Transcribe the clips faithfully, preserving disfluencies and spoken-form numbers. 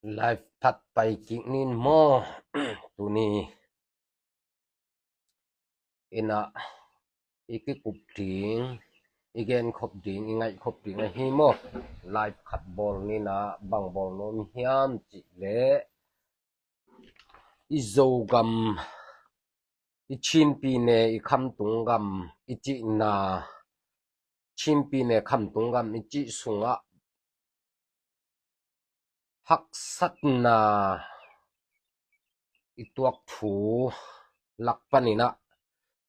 Live phat pai kik ning maw? Tuni in ah i kikup ding, i genkhop ding, i ngaihkhop ding ahi maw? Live khat bawl ning ah, bang bawl nuam hiam cih leh, i Zogam, i Chin pyine, i Khamtung gam i cihna, Chin pyine Khamtung gam i cih sungah haksatna i tuak thu lak panin ah,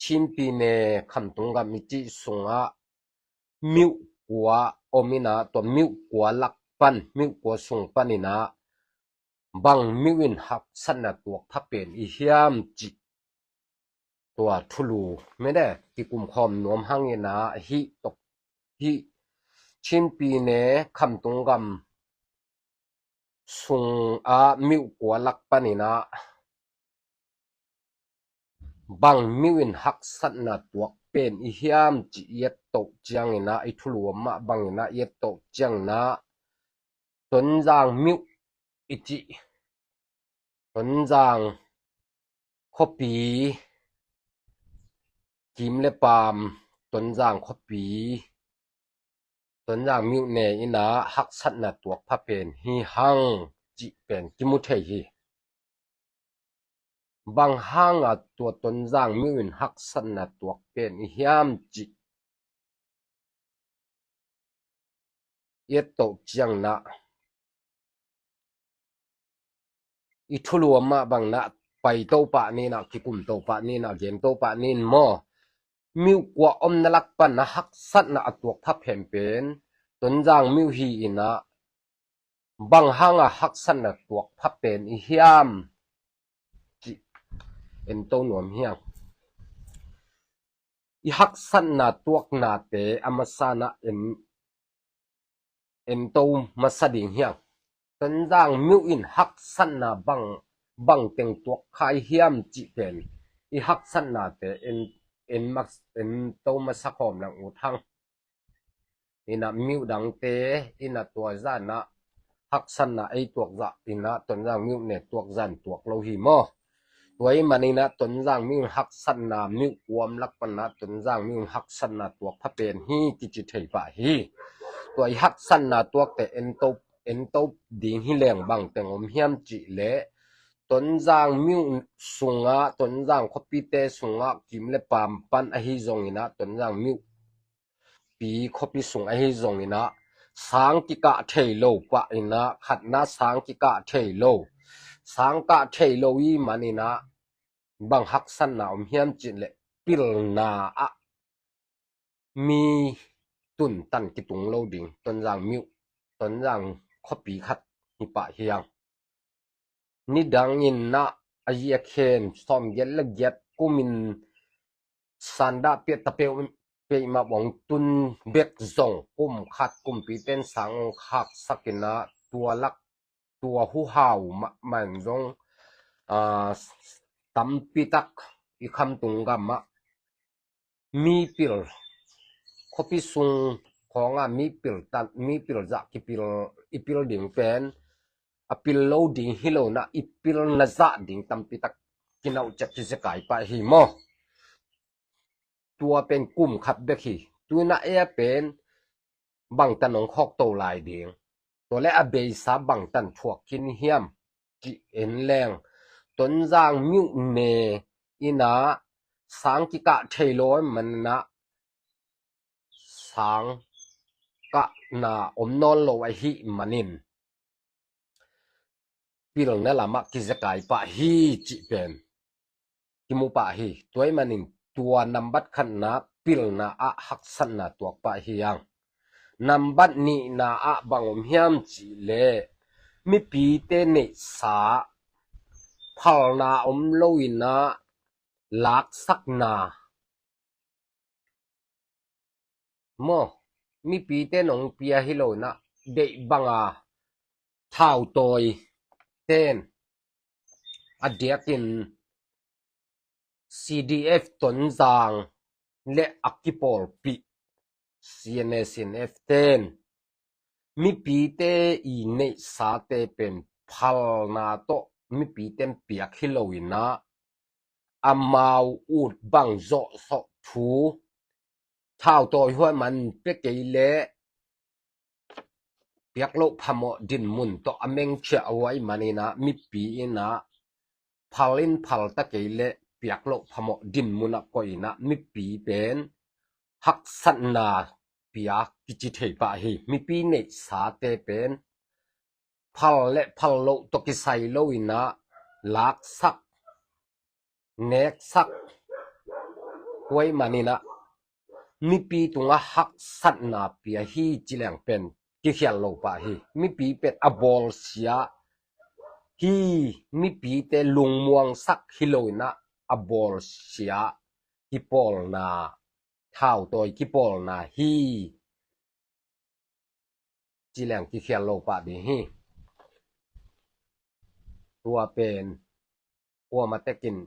Chin pyine Khamtung gam i cih sungah myuh kua om in ah, tua myuh kua lak pan, myuh kua sung panin ah bang myuh in haksatna tuak pha pen i hiam cih tua thulu mede kikum khawm nuam hang in ah, hih tok, hih Chin pyine Khamtung gam sungah myuh kua lak panin ah bang myuh in haksatna tuak pen i hiam cih i et toh ciang in ah, i thulu mah bang in ah i et toh ciang in ah, Tonzang myuh i cih, Tonzang khuapi, kim le paam, Tonzang khuapi, Tonzang myuh ne in ah haksatna tuak pha pen hi hang cih pen kimu thei hi. Bang hang a tua Tonzang myuh in haksatna tuak pen i hiam cih i et toh ciang in ah, i thulu mah bang in ah pai to pah ning ah, kikum to pah ning ah, gen to pah ning maw? Myuh kua omna lak pan ah haksatna a tuak pha pen pen Tonzang myuh hi in ah, bang hang a haksatna tuak pha pen i hiam cih en to nuam hiam? I haksatna tuaknate a masa in ah en, en to masa ding hiam? Tonzang myuh in haksatna bang, bang teng tuak kha i hiam cih pen i haksatnate en, en mas-, en to masa khawm lang ut hang. In ah myuh dangte in ah tua zah in ah haksatna ei tuak zah in ah Tonzang myuh ne tuak zah in tuak lo hi maw? Tua ahih manin ah Tonzang myuh in haksatna, myuh kua om lak pan ah Tonzang myuh in haksatna tuak pha pen hi kici thei pah hi. Tua i haksatna tuakte en to, en to ding hi leng bang teng om hiam cih leh, Tonzang myuh sungah, Tonzang khuapite sungah, kim le paam pan ahi zong in ah, Tonzang myuh pi khuapi sung ahi zong in ah, sang kikah thei lo pah in ah, khatna sang kikah thei lo, sang kah thei lo i hih manin ah, bang haksatna om hiam cih leh, pilna ah mi tun tan kitung lo ding, Tonzang myuh, Tonzang khuapi khat hi pah hi hang. Nidang in ah, a ziak hen sawmgiat le giat kum in sandah piat ta peuh, peuhmah bang tun bek zong kum khat kumpite in sang hong khaksak in ah, tua lak, tua huhau mahmah in zong, aa, tampi tak i Khamtung gam ah mipil, khuapi sung khawng ah mipil tan, mipil zah kipil, i pil ding pen a pil lo ding hi lo in ah, i pilna zah ding tampi tak kinauh ciah kizekai pah hi maw? Tua pen kum khat bek hi. Tu in ah ei a pen bangtan hong khawk to lai ding, tua leh a beisa bangtan thuak khin hiam cih en leng, Tonzang myuh ne in ah sang kikah thei lo ahih manin ah, sang kahna om nawn lo ahih manin, pilna lamah kizekai pah hi cih pen kimu pah hi. Tua ahih manin tua nambat khatna pilna ah haksatna tuak pah hi hang. Nambat nihna ah bang om hiam cih leh, mipite neihsa phalna om lo in ah laksakna maw, mipite nong pia hi lo in ah, deih banga thautawi ten, a diakin C D F Tonzang le a kipawlpih C N A, C N F ten mipite i neihsate pen phalna tawh mipite in piak hi lo in ah, amau ut bang zawhsawh thu, thautawi huai man pia kei leh piak loh phamawh dinmun tawh a mengkhia a huai man in ah, mipi in ah phal in phal ta kei leh piak loh phamawh dinmun ah koih in ah, mipi pen haksatna pia kici thei pah hi. Mipi neihsate pen phal le phal loh tawh kisai lo in ah laksak, neksak, huai man in ah mipi tungah haksatna pia hi ci leng pen kikhial lo pah hi. Mipi pen a bawlsia hi, mipite lungmuangsak hi lo in ah a bawlsia kipawlna, thautawi kipawlna hi ci leng kikhial lo pah ding hi. Tua pen kuamah tek in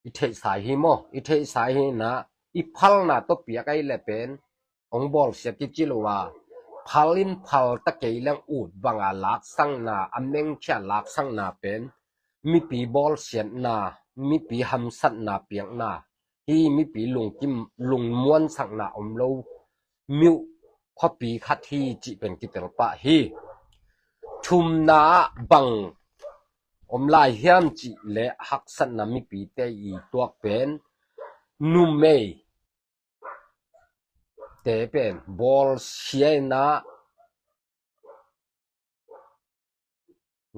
i theihsa hi maw? I theihsa hi in ah, i phalna tawh piak ahih leh pen hong bawlsia kici lo a, phal in phal ta kei leng ut banga laksakna, a mengkhia laksakna pen mipi bawlsiatna, mipi hamsatna piakna hi. Mipi lungkim, lungmuansakna om lo mi uh khuapi khat hi cih pen kitel pah hi. Thumna ah bang om lai hiam cih leh haksatna mipite i tuak pen numeite pen bawlsia in ah,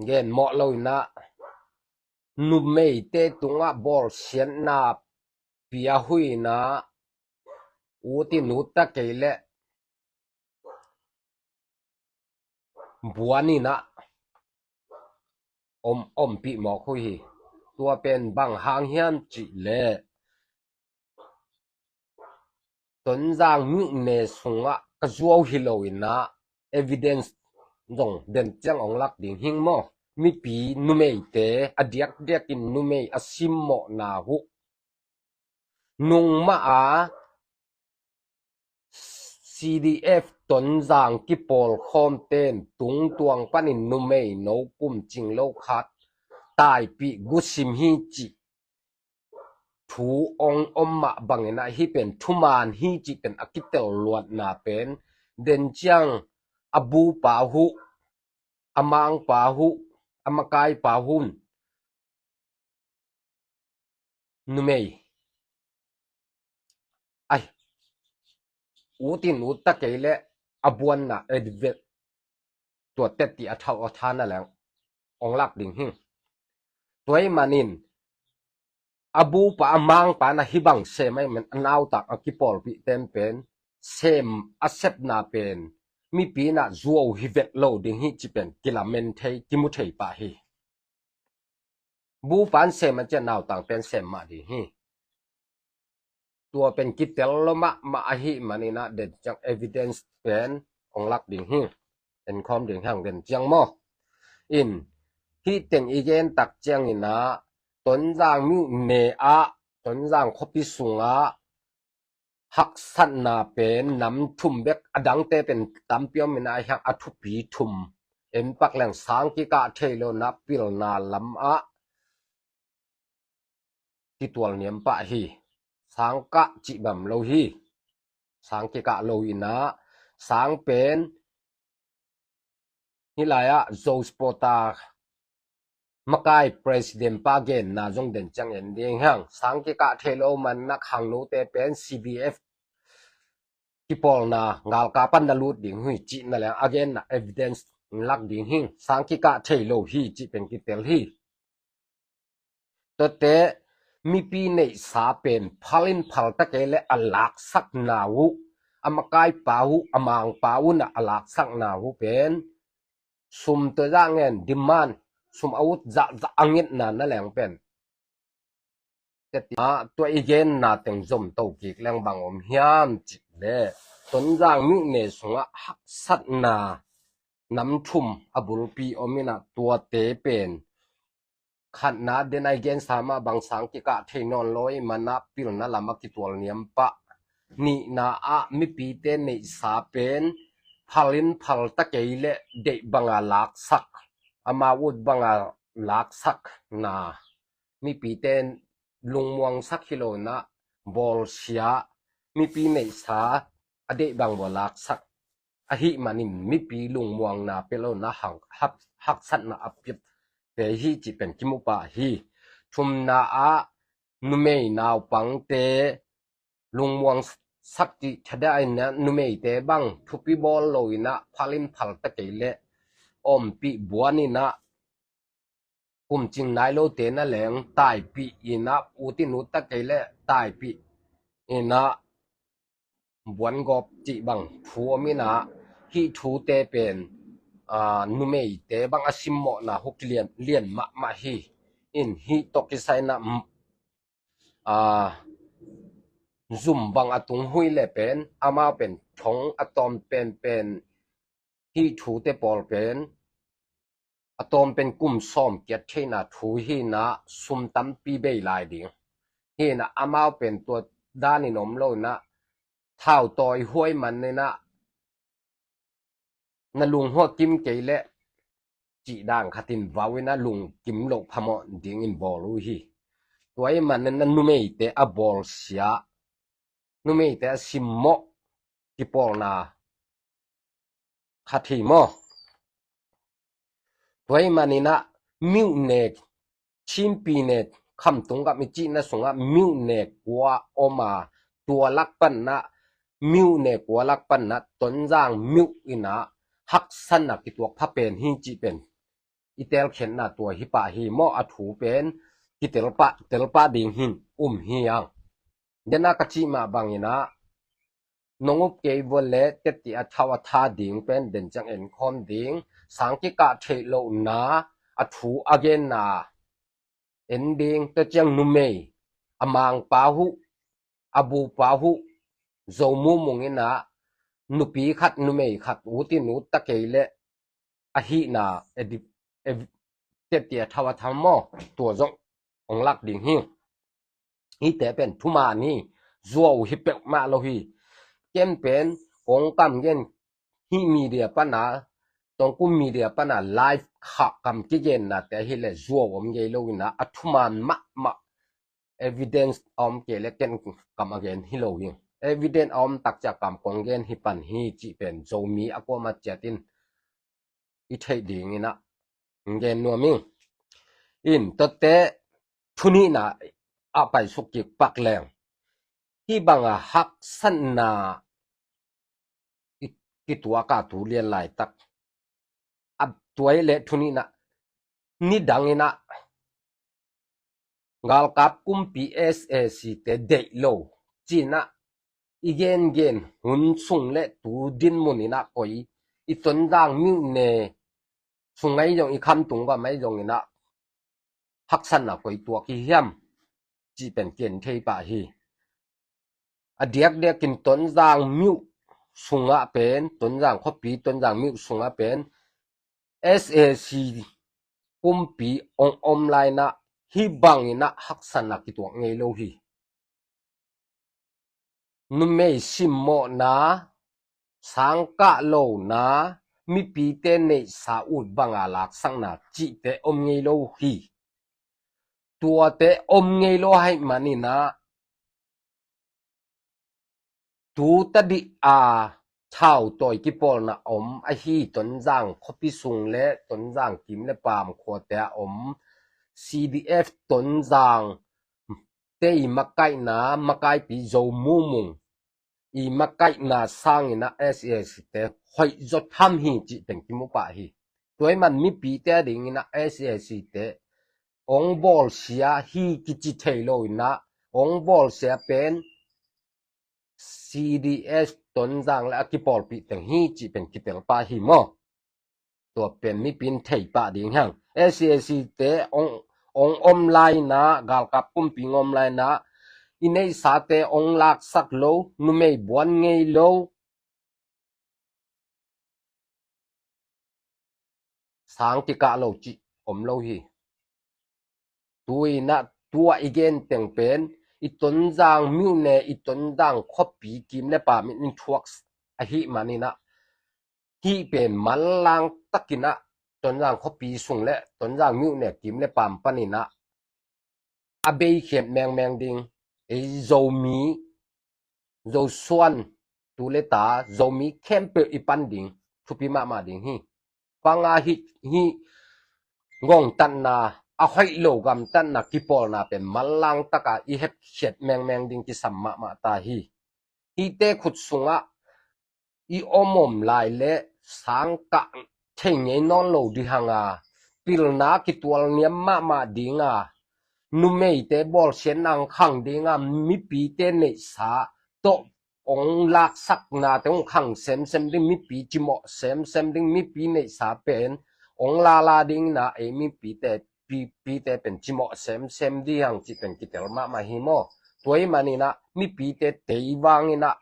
gen mawh lo in ah, numeite tungah bawlsiatna pia uh hi in ah, ut in ut ta kei leh buan in ah om, ompih mawk uh hi. Tua pen bang hang hiam cih leh Tonzang myone sungah ka zuau hi lo in ah evidence zong den ciang hong lak ding hing maw? Mipi numeite, a diakdiakin numei a simmawhna uh, nungmah a C D F Tonzang kipawlkhawmte in tungtuang panin numei no kum cing lo khat taipih gusim hi cih thu hong om mah bangin ah, hih pen thuman hi cih pen a kitel luatna pen, den ciang a bupa uh, a mangpa uh, a makaipa uh, numei, ai, ut in ut ta kei leh a buanna, eh, tua teti a thau a thana leng hong lak ding hi. Tua ahih manin a bupa, a mangpa in ah hih bang sem ahih man a nautak a kipawlpihte in pen sem a sepna pen mipi in ah zuau hi vet lo ding hi cih pen kilamen thei, kimu thei pah hi. Bupa in sem a ciah nautak pen sem mah ding hi. Tua pen kitel lo mahmah ahih manin ah den ciang evidence pen hong lak ding hi. Enkhawm ding hi hang den ciang maw? In, hih teng i gen tak ciangin ah Tonzang myone ah, Tonzang khuapi sungah haksatna pen nam thum bek, a dangte pen tampi om in ah, hiang a thupi thum en pak leng sang kikah thei lo in ah pilna lamah kitual niam pah hi. Sang kah cih bang lo hi. Sang kikah lo in ah, sang pen hih lai-ah Zo supporter makai president pa genna zong den ciang en ding hi hang. Sang kikah thei lo man nak hang note pen C D F kipawlna galkap ah na lut ding uh hi cihna leng a genna evidence lak ding hi. Sang kikah thei lo hi cih pen kitel hi. Tuate mipi neihsa pen phal in phal ta kei leh a laksakna uh, a makaipa uh, a mangpa uh in ah a laksakna uh pen sum tua zah ngen, demand, sum a ut zahzah a ngetna na leng pen, tua i genna teng zom to kik leng bang om hiam cih leh, Tonzang myone sungah haksatna nam thum a bulpi om in ah, tuate pen khatna, den a i gensa mah bang sang kikah thei nawn lo ahih man ah pilna lamah kitual niam pah. Nihna ah mipite neihsa pen phal in phal ta kei leh deih banga laksak, amau ut banga laksakna, mipite lungmuangsak hi lo in ah, bawlsia, mipi neihsa a deih bang bawlaksak ahih manin mipi lungmuangna pia lo in ah, hak-, hak-, haksatna a piate hi cih pen kimu pah hi. Thumna ah numei naupangte lungmuangsak cih thadah in ah, numeite bang thupi bawl lo in ah, phal in phal ta kei leh ompih buan in ah, kumcing nai lote na leng taipih in ah, ut in ut ta kei leh taipih in ah, buan gawp cih bang thu om in ah, hih thute pen, aa, numeite bang a simmawhna huk lian, lian mahmah hi. In hih tawh kisai in ah, m-, aa, zum bang a tung huih leh pen, amau pen thong a tawm penpen, hih thute pawl pen a tawm pen kum sawm kiat theihna thu hi in ah, sum tampi bei lai ding hi in ah, amau pen tua dan in om lo in ah, thau tawi huai man in ah, na lunghuak kim kei leh cih dan khat in vau in ah, lungkim loh phamawh dingin bawl uh hi. Tua ahih manin ah numeite a bawlsia, numeite a simmawh kipawlna khat hi maw. Tua ahih manin ah, miuh nek, Chinpi nek, khamtung gam i cihna sungah miuh nek kua om a, tua lak pan ah, miuh nek kua lak pan ah, Tonzang miuh in ah haksatna kituak pha pen hi cih pen i telkhiatna tua hi pah hi maw. A thu pen kitel pah, tel pah ding hi in um hi hang. Dena ka cih mah bangin ah, nong up kei vua leh, teti a thau a tha ding pen den ciang en khawm ding. Sang kikah theih lohna a thu a genna en ding. Tua ciang numei, a mangpa uh, a bupa uh, Zo Mumung in ah, nupi khat numei khat ut in ut ta kei leh, ahihna, edi-, ev-, teti a thau a tha maw, tua zong ong lak ding hi. Hihte pen thuman hi, zuau hi peuhmah lo hi. Ken pen kong kam gen, hih media pan ah, Tongkum media pan ah live khah kam kigennate hi leh zuau om ngei lo in ah, a thuman mahmah evidence a om kei leh ken kam a gen hi lo hi. Evidence a om tak ciang kam kong gen hi pan hi cih pen Zomi a kuamah ciat in i theih dingin ah gen nuam ing. In tuate, thu nihna ah paisuk kik pak leng, hih banga haksatna i, kituak a tu lian laitak, a tua ahih leh thu nihna, nidang in ah galkap kumpi SAC te deih lo ci-in ah i gengen hun sung leh tu dinmun in ah koi, i Tonzang miuh ne sung ahi zong, i khamtung gam ahi zongin ah haksatna koi tuak hi hiam cih pen ken thei pah hi. A diakdiakin Tonzang miuh sungah pen, Tonzang khuapi, Tonzang miuh sungah pen SAC kumpi ong om lai-in ah hih bangin ah haksatna kituak ngei lo hi. Numei simmawhna, sangkah lona, mipite neihsa ut banga laksakna cihte om ngei lo hi. Tuate om ngei lo ahih manin ah, tu tadih a thautawi kipawlna om ahi Tonzang khuapi sung leh Tonzang kim leh paam khuate a om CDF Tonzang te i makaihna, makaipi Zo Mumung i makaihna sangin ah SAC te hoih zaw tham hi cih teng kimu pah hi. Tua ahih man mipite adingin ah SAC te ong bawlsia hi kici thei loin ah, ong bawlsia pen CDF Tonzang leh a kipawlpih teng hi cih pen kitel pah hi maw. Tua pen mipi in thei pah ding hi hang. SAC te ong, ong om lai-in ah, galkap kumpi ong om lai-in ah, i neihsate ong laksak lo, numei buan ngei lo, sang kikah lo cih om lo hi. Tu-in ah tua i gen teng pen i Tonzang miuh ne, i Tonzang khuapi kim leh paam in thuak ahih manin ah, hih pen manlang takin ah Tonzang khuapi sung le Tonzang myone kim le pam panin ah a beikhiat mengmeng ding, ei Zomi, Zosuan, tu le ta, Zomi khempeuh i pan ding thupi mahmah ding hi. Bang a hih, hih ngongtatna, a hoih lo gamtatna kipawlna pen manlang taka i hepkhiat mengmeng ding kisam mahmah ta hi. Hihte khut sungah i om om lai le sang kah thei ngei nawn lo ding hang a, pilna kitual niam mahmah ding a, numeite bawlsiatna ang khang ding a, mipite neihsa tawh ong laksaknate ong khang semsem ding, mipi cimawh semsem ding, mipi neihsa pen ong lala ding in ah, ei mipite, pi-, pite pen cimawh semsem ding hang cih pen kitel mahmah hi maw. Tua ahih manin ah mipite tei vangin ah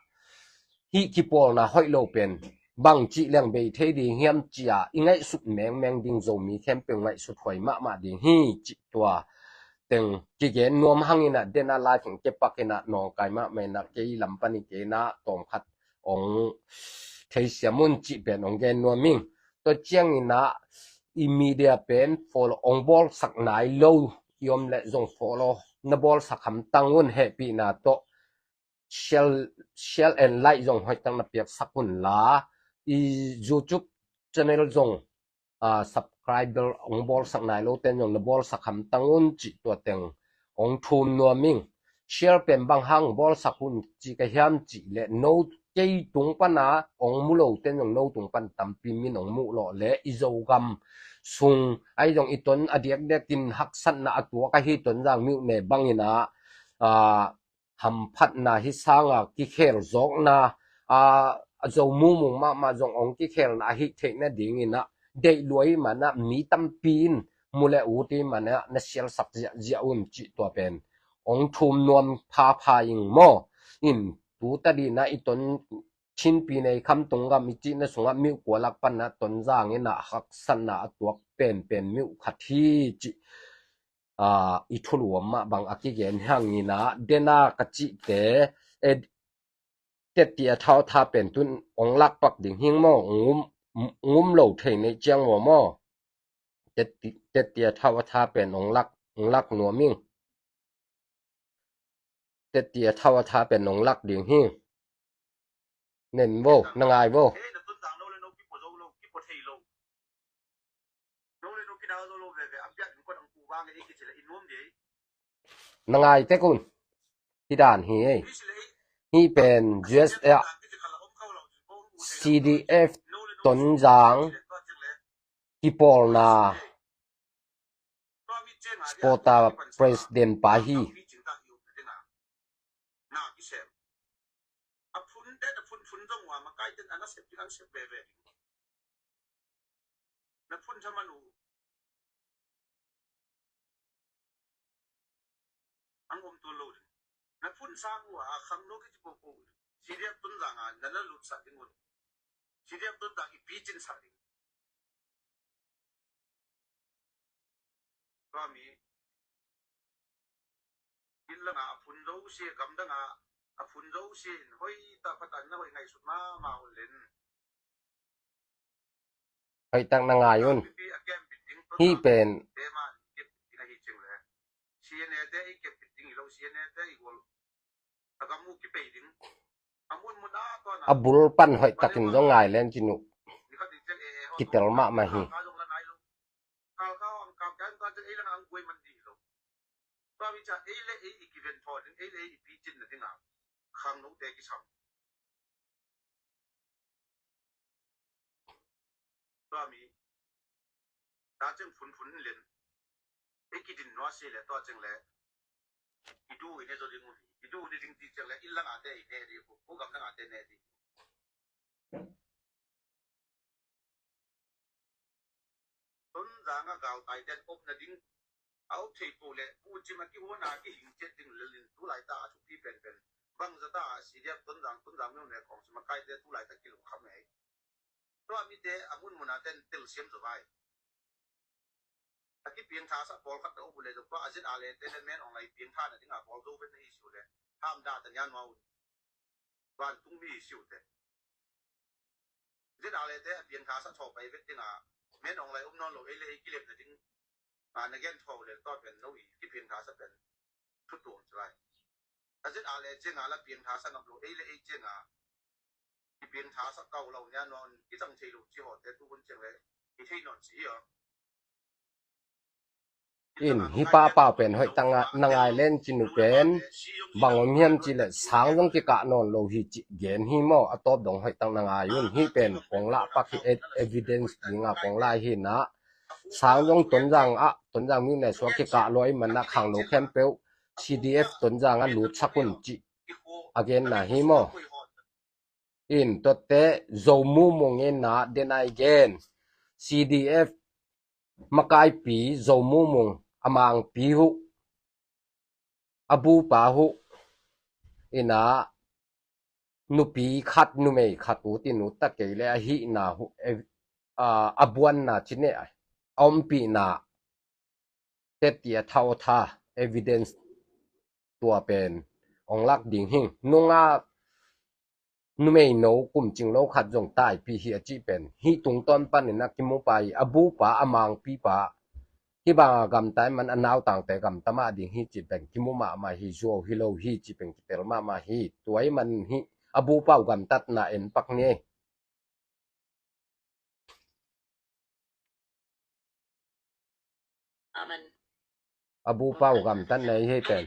hih kipawlna hoih lo pen bangci leng bei thei ding hiam ci-a i ngaihsut mengmeng ding, Zomi khempeuh ngaihsut huai mahmah ding hi cih tua teng kigen nuam hangin ah, den a lai teng kepak in ah nawngkai mahmah in ah, kei lam pan i kei in ah tawmkhat ong theisiam un cih pen ong gen nuam ing. Tua ciangin ah i media pen follow ong bawlsak nai lo i om le zong follow na bawlsak hamtang un, hehpihna tawh share, share and like zong hoihtak na piaksak un la, i YouTube channel zong, ah, subscriber ong bawlsak nai lo ten zong na bawlsak hamtang un cih tua teng ong thum nuam ing. Share pen bang hang bawlsak un cih ka hiam cih le, no, kei tung pana ong mu lo ten zong no tung pan tampi min ong muh lawh le, i Zogam sung ahi zong i Ton a diakdiak in haksatna a tuak ahi Tonzang myone bangin ah, ah, hamphatna hi sanga kikhel zawkna, a, a Zo mumung mahmah zong ong kikhelna ahi theih nadingin ah, deih lua ahih man ah mi tampi in mu le ut ahih man ah na sialsak ziahziah un cih tua pen ong thum nuam phapha ing maw. In tu tadin ah i Ton Chin pi nei kham tung gam i cihna sungah myone kua lak pan ah Tonzang in ah haksatna a tuak penpen myone khat hi cih, ah, i thulu om mah bang a kigen hangin ah, den a ka cihte, eh, tetti a thau a tha pen tun ong lak pak ding hing maw, ong um, ong um lo thei neih ciang maw maw. Tetti, tetti a thau a tha pen ong lak, ong lak nuam ing. Tetti a thau a tha pen ong lak ding hing. Nen vo, na ngai vo. Na ngai tek un. Hi dan hi ei. Hi pen U S A C D F Tonzang kipawlna supporter president pa hi. Na phun thaman uh. Ang om tul lo ding. Na phun sang uh a khang lo kici popo. Siriak tun zang a na na lut sa ding un. Siriak tun zang i picin sa ding. Kami. Inn langa a phun zo si, gam danga a phun zo si, in hoi ta patan na hoi ngai sut ma ma un len. Hoihtak na ngai un. Hi pen. A bul pan hoihtakin zong ngai len cin uh. Kitel mahmah hi. Tua mi ca ei le ei i kiven thaw ding, ei le ei i picin na dingah khang note kisam. Tua mi ta ceng phunphun len ei kidin nua si le tua ceng le i du i ne zo ding uh hi. I du i ne ding ti ceng le i langate i ne ding uh, ko gam langate ne ding uh. Tonzang a galtai ten op nading a op thei po le Pu Cim a kihuana a kihing ciat ding lelin tulai ta a thupi penpen bangza ta a C D F Tonzang, Tonzang myo ne kong sima kaite tulai ta kilungkham ngei. Tua mite a munmuna ten telsiam zo vai. A kipiangtha sa pawlkhat ta op uh le zo pa a zin a le te le men ong lai piangtha nading a pawl zo vet na hi siu le ham da ta nian mau. Vantungmi hi siu te. Zin a le te a piangtha sa thaw pai vet ding a Men ong lai um nawn lo, ei le ei kilemna ding. A, na gen thaw le tawh pen no i kipiang tha sa pen thu tuang ci lai. A zet a le cianga la piang tha sa ngam lo, ei le ei cianga kipiang tha sa kau lo nia nawn kicang thei lo ci hawte tu hun ciang le i thei nawn ci hi aw. In hih pahpau pen hoih tak na ngai len cin uh pen bang om hiam cih leh sang zong kikah nawn lo hi cih gen hi maw? A tawp dong hoih tak na ngai un. Hih pen kong lah pak hi, e- evidence dinga kong lah hi na. Sang zong Tonzang ah, Tonzang mi ne suak kikah lua i man na khangno khempeuh C D F Tonzang ah lutsak un cih a genna hi maw? In tuate Zo Mumung in na, den ai gen C D F makaipi Zo Mumung, a mangpi huh, a bupa huh, ina nupi khat numei khat uh tin uh ta kei le ahihna huh, e- a, a buanna cine a ompihna teti a thau tha evidence tua pen ong lak ding hing. Nunga numei no kum cing lo khat zong taipi hi a cih pen hih tungtawn panin a kimupa i a bupa a mangpipa hih banga gamta i man a nautangte gamta mah ding hi cih pen kimu mahmah hi, zuau hi lo hi cih pen kitel mahmah hi. Tua i man hih a bupa uh gamtatna en pak ni. Amen. A bupa uh gamtatna i hei pen.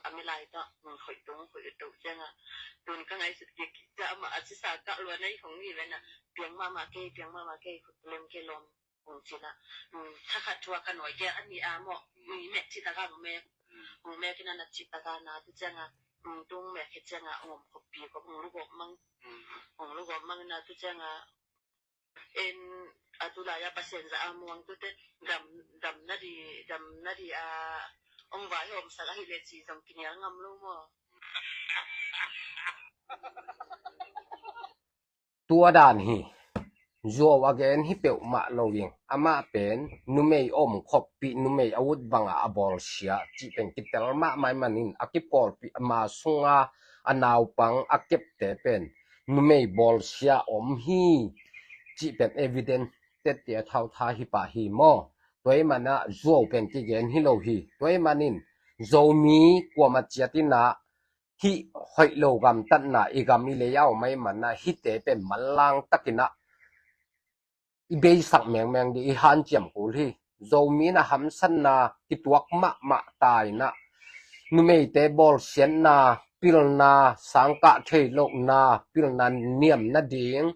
A mi lai ta, khoih tung khoih tung cianga tun ka ngai sut kik ta ama a sisa ka lua nai hong ni vena. Piang mama ke, piang mama ke, khut lem ke lom. Hong cina, thakhat thua ka noi ke a ni a maw, mi mek ci taka hong mek, hong mek ina na ci taka na tu cianga, tung mek he cianga hong om khop pi khop hong lugop mang, hong lugop mang ina tu cianga. En a tu lai a Pasian za a muang tu te dam, dam na di, dam na di a hong vai hom sak a hi le ci zong kinial ngam lo maw? Tua dan hi. Zuau a gen hi peuhmah lo ing. Amah pen numei om khoppih, numei a ut banga a bawlsia cih pen kitel mahmah i manin a kipawlpih ama sunga a naupang a kepte pen numei bawlsia om hi cih pen evidence tette a thautha hi pah hi maw? Tua i manah zuau pen kigen hi lo hi. Tua i manin Zomi kuamah ciat inah hih hoih lo gamtatna i gam i lei a om ahih manah hihte pen manlang takinah i beisak mengmeng dih, i hanciam kul hi. Zomi na hamsatna kituak mahmah ta inah numeite bawlsiatna, pilna, sangkah thei lohna, pilna niam nading,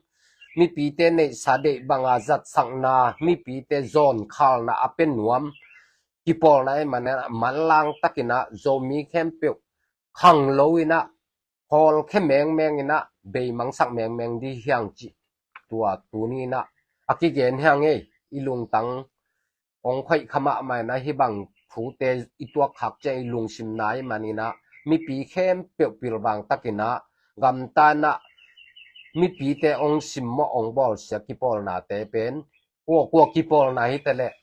mipite neihsa deih banga zatsakna, mipite zawnkhalna a pe nuam kipawlna ahih manah manlang takinah Zomi khempeuh khang lo inah hawlkhia mengmeng inah beimangsak mengmeng dih hiang cih tua tuni inah a kigen hiang ei. I lungtang hong khoih kha mahmah inah hih bang thute i tuak khak ciang i lungsim nai man inah mipi khempeuh pilvang takinah gamta inah mipite hong simmawh hong bawlsia kipawlnate pen kua kua kipawlna hi teleh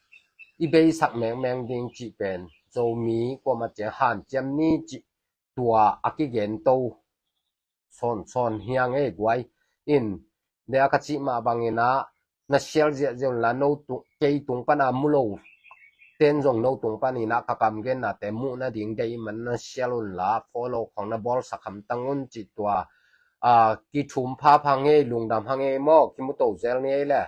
i beisak mengmeng ding cih pen Zomi kuamah ciang hanciam ni cih tua a kigento sawnsawn hiang ei guai. In de a ka cih mah banginah na share ziahziah unla, no tung, kei tung pana mu lo ten zong no tung paninah ka kam gennate muh nading deih man na share unla, follow khong na bawlsak hamtang un cih tua a kithum phapha ngei, lungdam ha ngei maw? Kimuto zel ni ei le.